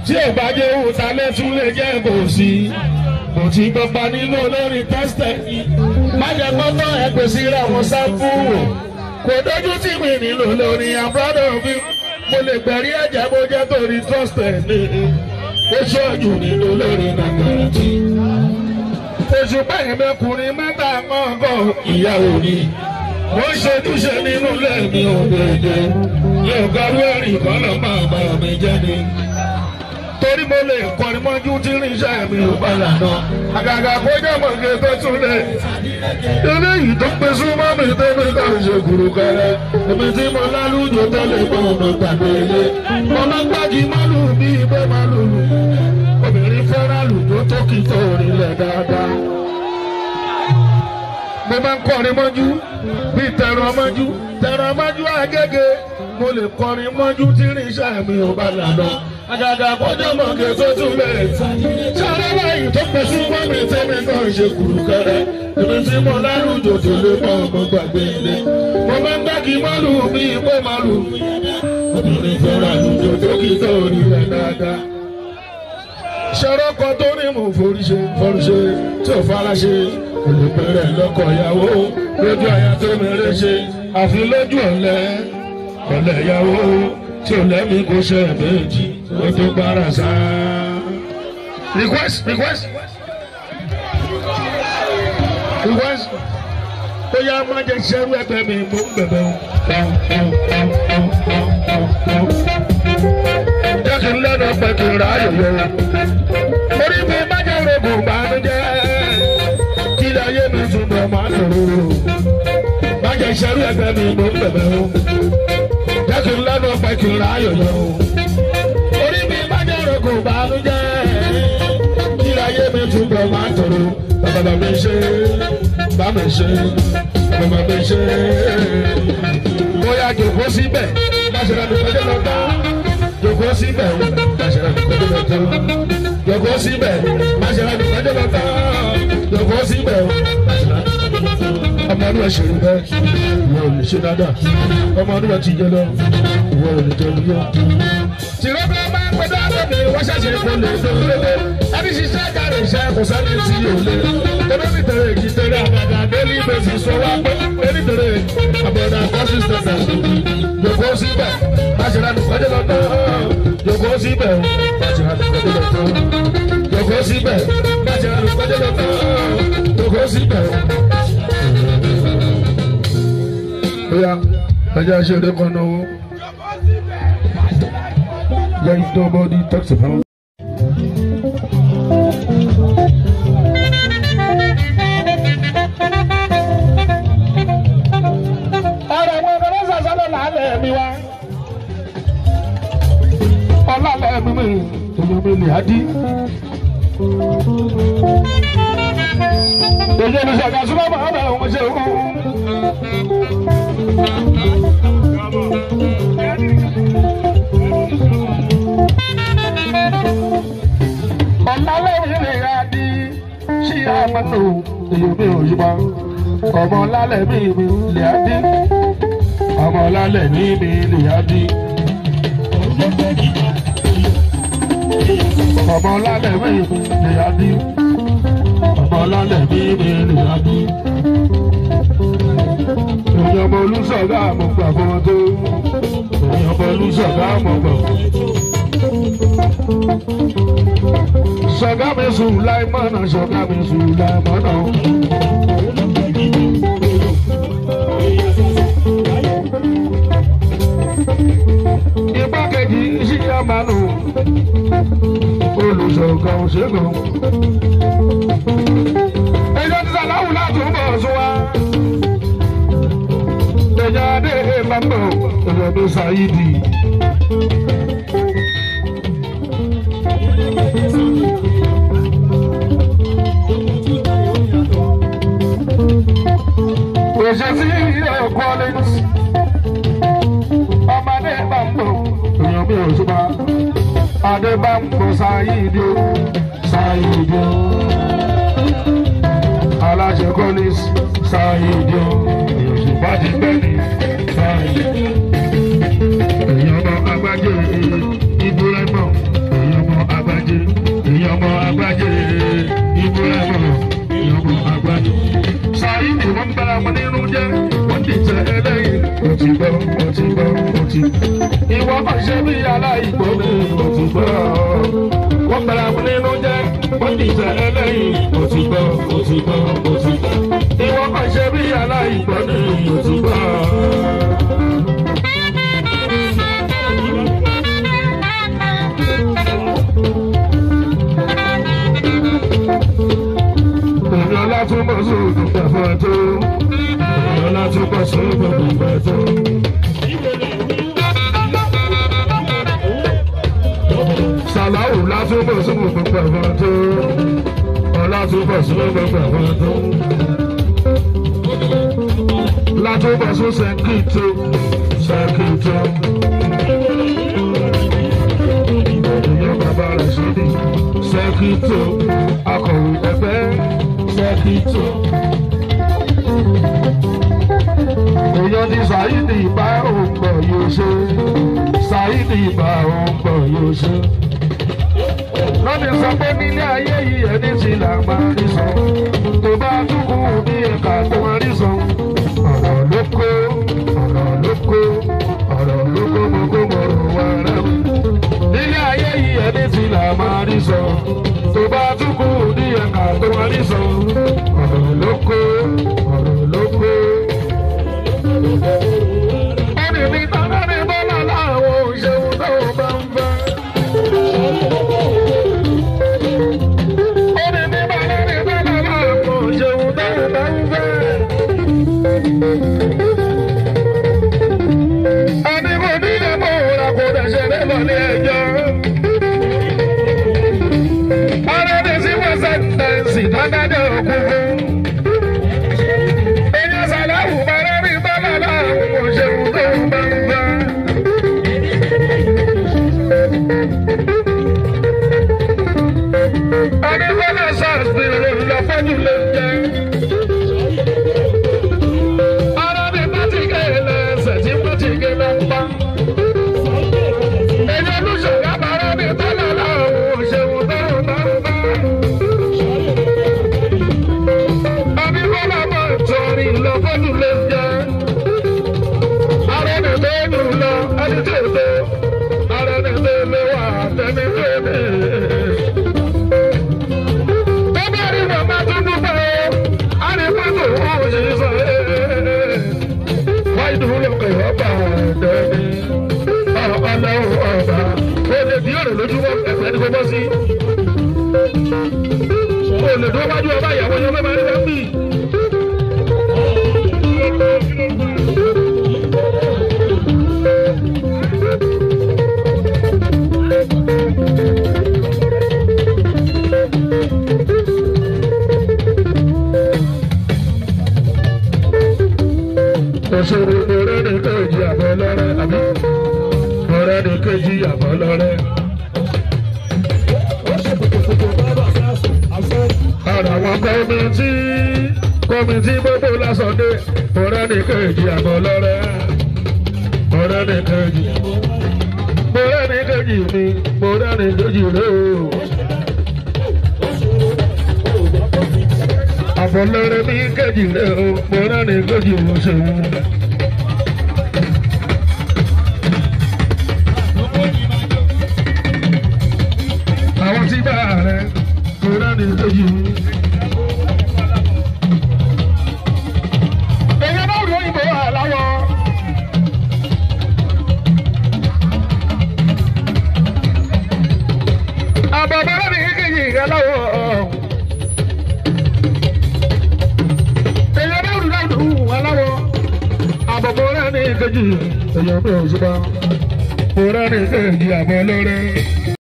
Tí ò bá jẹ́ òun ta lẹ́tún lè jẹ́ kò sí. Kò tí gbọ́pa nínú olórin tẹ́sítẹ̀ ni. Má jẹ́ gbọ́tọ̀ ẹgbẹ́ síra wọn sáfù wò. Kò dójú tì mí nílò lórí àbúrò mi. Mo lè gbẹ̀rí ẹ̀jẹ̀ bó jẹ́ torí trusted ni. Ó ṣọ́ọ̀jù nínú olórin nàìjíríà. Òṣùpá ìmẹ̀kùnrin mẹ́ta mọ́gọ́ ìyàwó ni. Mo ń ṣojúṣe nínú lẹ́ẹ̀mí òdòdó. Yóò garú ẹ̀rìn kọ́lọ̀ máa bá mi jẹ́ ni. Torí mo lè kọrin mọ́jú tí irinṣẹ́ mi ò bá lànà. Àgàgà kó jẹ́ mọ̀gẹ́ tó tún lẹ̀. Eléyìí tó pe súnmọ́ mi tó fi kàn ṣe kúrú kẹrẹ. Èmi tí mo lálùjọ tẹ́lẹ̀ gbọ́n mo gbàgbé ilé. Mo máa ń gbági mọ́lù bí ibẹ̀ máa lùlù. Obìnrin fẹ́ràn lùjọ tó kì í tó rinlẹ̀ dáadáa. Mo máa ń kọrin mọ́jú bíi tẹ̀rọ mọ́jú tẹ̀rọ mọ́jú àgègè. Mo lè kọrin mọ́jú tí irinṣẹ́ mi ò bá lànà. Àgàgà kọjá mọ̀gẹ́ tó tún lè. Ṣáré báyìí tó pè sí mọ́mí tẹ́mi náà ṣe kùrùkẹrẹ. Èmi tí mo lálùjò tó lè mọ ọmọ gbàgbé ilé. Mo máa ń gbági mọ́lù bí ipò màlù. Obìnrin fẹ́ràn àlùjò tó kì í tó rí rẹ̀ dáadáa. Ṣọ̀rọ̀ kan tó ní mò ń forí ṣe forí ṣe tí ò fara ṣe. Olùpẹ̀rẹ̀ lọ́kọ̀ ìyàwó lójú àyà tó mèrè ṣe. Àfi lójú ọ̀lẹ ọ̀lẹ ìyàwó tí ò lẹ́mí kò ṣe méjì ó tó gbára sá. Request request request ó yá má jẹ́ ṣẹ́rú ẹgbẹ́ mi mò ń bẹ̀bẹ̀ o. Jẹ́ kí n lẹ́nu ọpẹ kí n rà ayò yọ. Orí mi má jẹ́ rògùn bànújẹ́. Kí ilé ayé mi túnbọ̀ máa lòrò. Má jẹ́ ṣẹ́rú ẹgbẹ́ mi mò ń bẹ̀bẹ̀ o. Jẹ́ kí n lẹ́nu ọpẹ kí n rà ayò yọ. Orí mi má jẹ́ rògùn bànújẹ́. Kí ilé ayé mi túnbọ̀ máa tòrò. Bàbá mi ṣe, bá mi ṣe, bàbá mi ṣe. Bóyá jòkó síbẹ̀, má ṣe lẹ́nu pẹ́jọ́ lọ tán. Jòkó síbẹ̀, má ṣe lẹ́nu pẹ́jọ́ lọ tán. Jòkó síbẹ̀, má ṣe lẹ́nu pẹ́jọ́ lọ tán. Jòkó síbẹ̀, má ṣe lẹ́nu pẹ́jọ́ lọ tán. Ọmọ ọdún ẹ̀ ṣèrú bẹ́ẹ̀, ìwọ ò lè ṣe dáadáa. Ọmọ ọdún ẹ̀ ti jẹ lọ, ìwọ ò lè jẹun yọ. Tìrọ́bà máa ń pẹ́ dáadáa mi, wọ́n ṣẹ̀ṣẹ̀ kò lè tó lówó. Ẹni ṣiṣẹ́ jáde iṣẹ́ kò sẹ́ni tí yóò lé. Tẹ́lẹ̀ tẹ̀lé kì í tẹ̀lé àgàgà daily basis sọ wá pé ẹni tẹ̀lé àbọ̀dà consistent jòkó síbẹ̀, má ṣe lẹ́nu kọjá lọ tán. Jòkó síbẹ̀, má ṣe lẹ́nu kọjá lọ tán. Jòkó síbẹ̀, má ṣe lẹ́nu kọjá lọ tán. Jòkó síbẹ̀. Bóyá ẹjẹ́ ṣeré kan náà wó. There is nobody talks about. Ọ̀rọ̀ àwọn ọmọ náà sàṣálẹ̀ làálẹ̀ mi wá. Ọlálẹ̀ mi mi, èèyàn mi lè á dí. Èyí ni sọ̀gá súnmọ́ bàbá òun ṣe wú. Ọlálẹ̀ mi lè á dí. Ṣí àmọ́nù èèyàn mi ò yípa. Ọmọ ọlálẹ̀ mi mi lè á dí. Ọmọ ọlálẹ̀ mi mi lè á dí. Ọmọ ọlálẹ̀ mi mi lè á dí. Ọmọ ọlálẹ̀ mi mi lè á dí. Èèyàn ọmọ olùsọ̀gá àmọ̀ gbà fún wọn tó. Èèyàn ọmọ olùsọ̀gá àmọ̀ gbà fún wọn tó. Sọ̀gá mi sùn láì mọ̀nà, sọ̀gá mi sùn láì mọ̀nà. Igbákejì Ṣíyàmánù olùsọ̀gá òṣègùn. Ẹjọ́ ti sàláwù láti ń bọ̀ sún wa. Ẹjọ́ adé bàbá ìjọba Ṣáídì. Òṣèṣì Collins ọmọdé bá ń bọ̀ èèyàn mi ò ṣùgbọ́n adé bá ń bọ̀ Ṣáídì Ṣáídì aláṣẹ Collins Ṣáídì èèyàn ṣùgbọ́n ti gbẹ́ ní Ṣáídì èèyàn ọmọ agbájé. Ìwọ kàn ṣe bí aláìgbọ́ mi mo ti gbọ́. Wọ́n bẹ̀rẹ̀ àwọn nínú jẹ́ wọ́n ti jẹ́ ẹlẹ́yìn mo ti gbọ́ mo ti gbọ́ mo ti gbọ́. Ìwọ kàn ṣe bí aláìgbọ́ mi mo ti gbọ́. Èmi ọlá túbọ̀ sóògùn pẹ̀fọ́ tó. Èmi ọlá túbọ̀ sóògùn pẹ̀fọ́ tó. Sàláwù látúbọ̀ sóògùn pẹ̀fọ́ tó. Ọlá túbọ̀ sóògùn pẹ̀fọ́ tó. Látúbọ̀ sún sẹ́kìtì sẹ́kìtì. Ìyá bàbá rẹ̀ sódì sẹ́kìtì akọ̀wé ẹgbẹ́ sẹ́kìtì. Èèyàn ti Saheed bá òun pọ̀ yóò ṣe. Saheed bá òun pọ̀ yóò ṣe. Lọ́dún sọ pé nílé ayé yìí ẹni tí là máa rí sọ. Tó bá túkú ní ẹ̀ka tó máa rí sọ. Ọ̀rọ̀ ló kó, ọ̀rọ̀ ló kó, ọ̀rọ̀ ló kó mo kó mo rò wá rẹ̀. Nílé ayé yìí ẹni tí là máa rí sọ. Tó bá túkú ní ẹ̀ka tó máa rí sọ. Ọ̀rọ̀ ló kó, ọ̀rọ̀ ló kó. Ẹni mi tọ́lá ní bọ́lá láwọn òṣèlú tó bá ń fẹ́. Ẹni mi bọ́lá ní bọ́lá láwọn òṣèlú tó bá ń fẹ́. Ẹni mo ní ẹ̀mọ́ òra kò dẹ̀ṣẹ̀ lẹ́lọ́ ní ẹjọ́. Ọ̀rẹ́ mi sí wọ́n sẹ́ńtẹ̀ǹsì dáadáa òkú fún. Èèyàn Sàláwù bàrẹ́ mi bọ́lá láwọn òṣèlú tó bá ń fẹ́. Adébọ́lá sars ni olùlọ́fọ́jú ló ń jẹ́. Ara mi bá ti gé lẹ́sẹ̀ tí bá ti gé lọ pa. Èyí olùṣọ́gá bàrẹ́ mi bọ́lá láwọn òṣèlú tó bá ń fẹ́. Adébọ́lá mọ̀ torí lọ́fọ́jú ló ń jẹ́. Ara mi tó lù lọ, ẹni tó tó. Ara mi tó lé wà tẹ́mi tó mi. Tó bá rí bàbá tó dúpẹ́ o, á ní pàtó òun ṣe sọ ẹ́. Wáyé dùn lókè ọba ẹ̀dẹ́ni. Ọlọ́run ọba. O lè bí ọ̀rọ̀ lójúmọ́ ẹ̀fẹ́ ní kò bọ́ sí. O lè dúró wájú ọba ìyàwó yẹn fẹ́ máa rí bẹ́ẹ̀ bì. Òṣèré ọ̀rẹ́ ní kejì àbọ̀ lọ́rẹ́ àbí ọ̀rẹ́ ní kejì àbọ̀ lọ́rẹ́. Ara àwọn kọ́mítì gbogbo lásọdé ọ̀rẹ́ ní kejì àbọ̀ lọ́rẹ́ ọ̀rẹ́ ní kejì ọ̀rẹ́ ní kejì mi ọ̀rẹ́ ní kejì rẹ̀ o. Àbọ̀ lọ́rẹ́ mi kejì rẹ̀ o ọ̀rẹ́ ní kejì mo ṣe wù. Àwọn tí bá rẹ̀ ọ̀rẹ́ ní kejì mi. Èèyàn náà rí òyìnbó àláwọ̀. Àbàbà rẹ̀ ní kejì aláwọ̀. Èèyàn náà rí òyìnbó aláwọ̀. Àbàbà rẹ̀ ní kejì èèyàn bí òṣùpá. Ọ̀rẹ́ ní kejì àbọ̀ lọ́rẹ́.